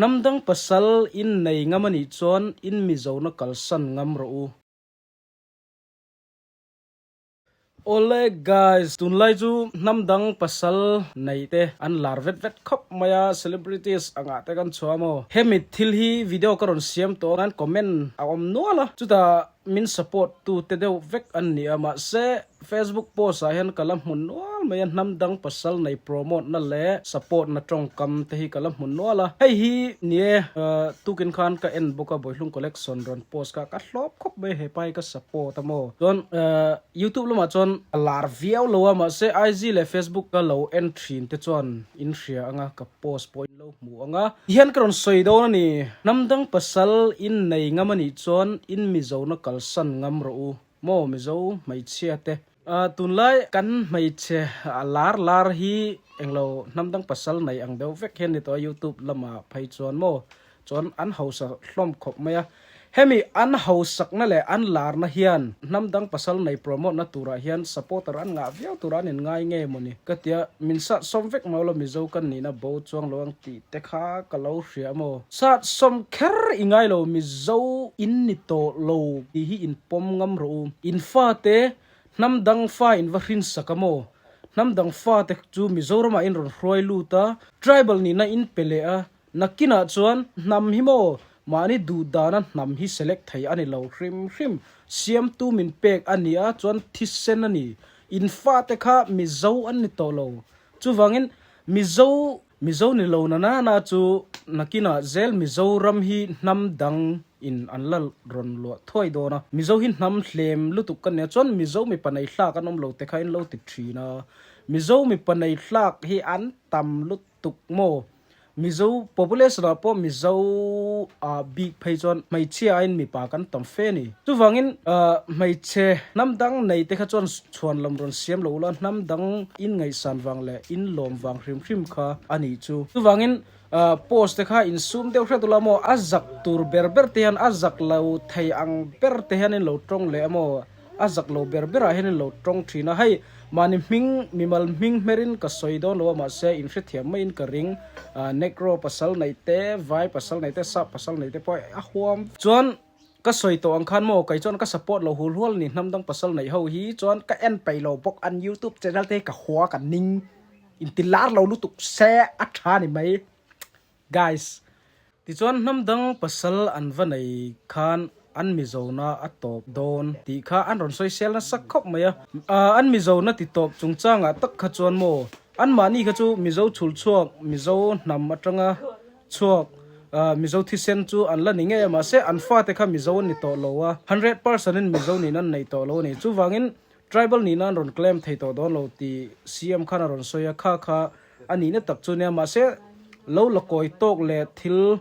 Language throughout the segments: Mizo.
Hnam dang pasal in nei ngam a nih chuan in Mizona kalsan ngam rawh u. Awle guys, tunlai chu hnam dang pasal nei te an lar vet vet khawp mai a, celebrities angah te kan chhuah maw? Hemi thil hi video ka rawn siam tawh a, comment a awm nual a, chutah min support tu te deuh vek an ni a, mahse Facebook post ah hian ka la hmu nual mai a, hnam dang pasal nei promote na leh support na tawngkam te hi ka la hmu nual a, hei hi ni e tukin khan ka en bawk a Bawihlung collection rawn post kha ka hlawp khawp mai hepa hi ka support a maw chuan YouTube lamah chuan a lar viau lo a mahse IG leh Facebook ka lo en thin te chuan in hria anga ka post pawh in lo hmu anga tihian ka rawn sawi dawn a ni, hnam dang pasal in nei ngam a nih chuan in Mizona kalsan ngam rawh u. Maw Mizo hmeichhia te. Tunlai kan hmeichhe lar lar hi englo hnamdang pasal nei ang deuh vek hian ni tawh a youtube lamah phei chuan maw chuan an hausa hlawm khawp mai a. Hemi an hausakna leh an larna hian hnamdang pasal nei promote na turah hian supporter an ngah viau turah an inngai nge mawni ka tia min sat sawm vek mau lo Mizo kan nihna bo chuang lo ang tih te kha ka lo hria maw? Sat sawm kher i ngai lo, Mizo in ni tawh lo tih hi in pawm ngam rawh u. In fate hnam dang fa in va hrin sak a maw? Hnam dang fate chu Mizoramah in rawn hruai lut a, tribal nihna in pe leh a, nakinah chuan hnam hi maw mahni duh dana hnam hi select thei a ni lo hrim hrim. Siamtu min pek a nia chuan thisen a ni. In fate kha Mizo an ni tawh lo. Chuvangin Mizo Mizo ni lo na na na chu nakinah zel Mizoram hi hnam dang in an la rawn luah thuai dawn a. Mizo hi hnam hlem lutuk ka nia chuan Mizo mipa nei hlak an awm lo te kha in lo ti thin a. Mizo mipa nei hlak hi an tam lutuk maw? Mizo population ah pawh Mizo ah bik phei chuan hmeichhia aiin mipa kan tam fe a ni. Chuvangin hmeichhe hnam dang nei te kha chuan chhuan lam rawn siam lo ula, hnam dang in ngaihsan vang leh in lawm vang hrim hrim kha a nih chu. Chuvangin post te kha in sum deuh hret ula maw, a zak tur ber ber te hian a zak lo thei ang ber te hian in lo tawng leh a maw, a zak lo ber berah hian in lo tawng thin a. Hei mahni hming, mimal hming hmerin ka sawi dawn lo a, mahse in hrethiam maiin ka ring. Negro pasal neih te, vai pasal neih te, sap pasal neih te pawh a huam. Chuan Ka sawi tawh ang khan maw, kei chuan ka support lo hul hual ni hnam dang pasal neih ho hi chuan ka en peih lo bawk an youtube channel te hi ka hua ka ning inti lar lo lutuk se a tha ni mai guys. Tichuan hnam dang pasal an va nei khan an Mizona a tawp dawn tih kha an rawn sawi sel nasa khawp mai a, an Mizona ti tawp chungchangah tak kha chuan maw anmahni kha chu Mizo chhul chhuak Mizo hnam atanga Chhuak, Mizo thisen chu an la ni ngei a, mahse an fate kha Mizo an ni tawh lo a, 100% in Mizo nihna an nei tawh lo a ni. Chuvangin tribal nihna an rawn claim thei tawh dawn lo tih CM khan a rawn sawi a, kha kha a nihna tak chu nia, mahse lo la kawi tawk leh thil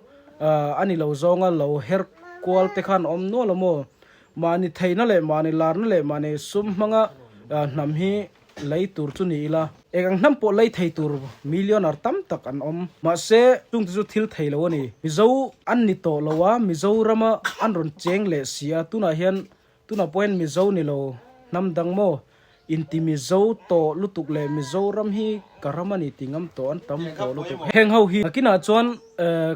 a ni lo zawnga lo her kual te khan awm nual a maw? Mahni theihna leh mahni larna leh mahni sum hmanga hnam hi Lei tur chu ni ila, eng ang hnam pawh lei thei tur millionaire tam tak an awm. Mahse, chungte chu thil thei lo a ni. Mizo an ni tawh lo a, Mizorama an rawn cheng leh si a, tunah hian, tunah pawh hian Mizo ni lo hnam dang maw? Inti Mizo tawh lutuk leh Mizoram hi ka ram a ni ti ngam tawh an tam tawh lutuk. Heng ho hi nakinah chuan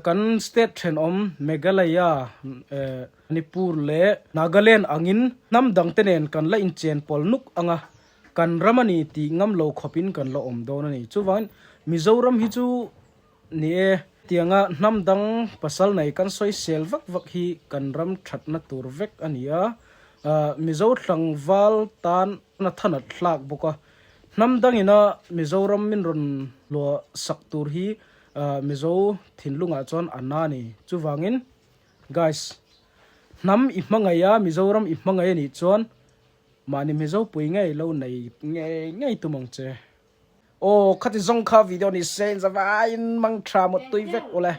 kan state thenawm Meghalaya, Manipur leh Nagaland angin hnam dangte nen kan la inchen pawl nuk ang a, kan ram a ni tih ngam lo khawpin kan la awm dawn a ni. Chuvangin Mizoram hi chu ni e, tianga hnam dang pasal nei kan sawisel vak vak hi kan ram thatna tur vek a ni a, Mizo tlangval tan a thanat hlak bawk a, hnam dangina Mizoram min rawn hluah sak tur hi Mizo thinlungah chuan a na a ni. Chuvangin. Guys, hnam i hmangaih a, Mizoram i hmangaih a nih chuan mahni Mizo pui ngei lo nei ngei ngei tum ang che. Aw, khati zawng kha video ni se in zavaiin mang tha mawt tui vek ule.